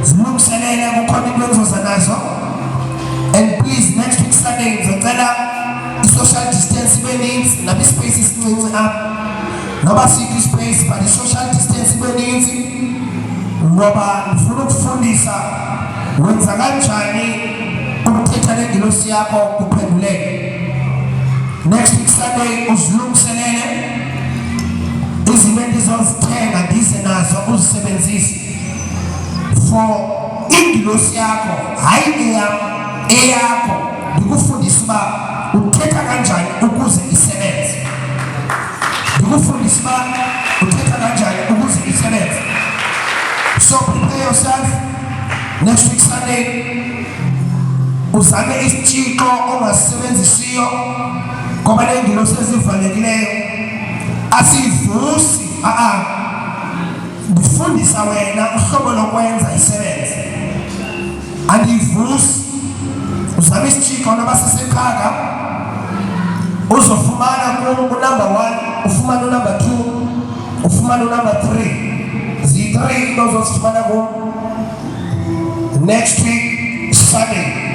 zilungiselele kukhona into engizoza nazo. And please next week Sunday ngizocela i-social distance ibe ninzi nabi space isincinci apha. Noba sikho space but i-social distance ibe ninzi ngoba ngifuna ukufundisa wenza kanjani ukuthetha nengilosi yakho kuphenduleke. Next week Sunday uzilungiselele izinto endizozithenga ndize nazo uzisebenzise for ingilosi yakho hayi eyakho ndikufundisa uba uthetha kanjani ukuze isebenze. Ndikufundisa uba uthetha kanjani ukuze isebenze. So prepare yourself. Next week Sunday uzame isitshixo ongasisebenzisiyo ngoba nengilosi ezivalekileyo asivusi ndifundisa wena uhlobo lokwenza isebenze. Andivusi uzame isitshixo noba sisekhaka uzofumana unumber 1 ufumane unumber 2 ufumane unumber 3 zi-3 into ozozifumana kum next week Sunday.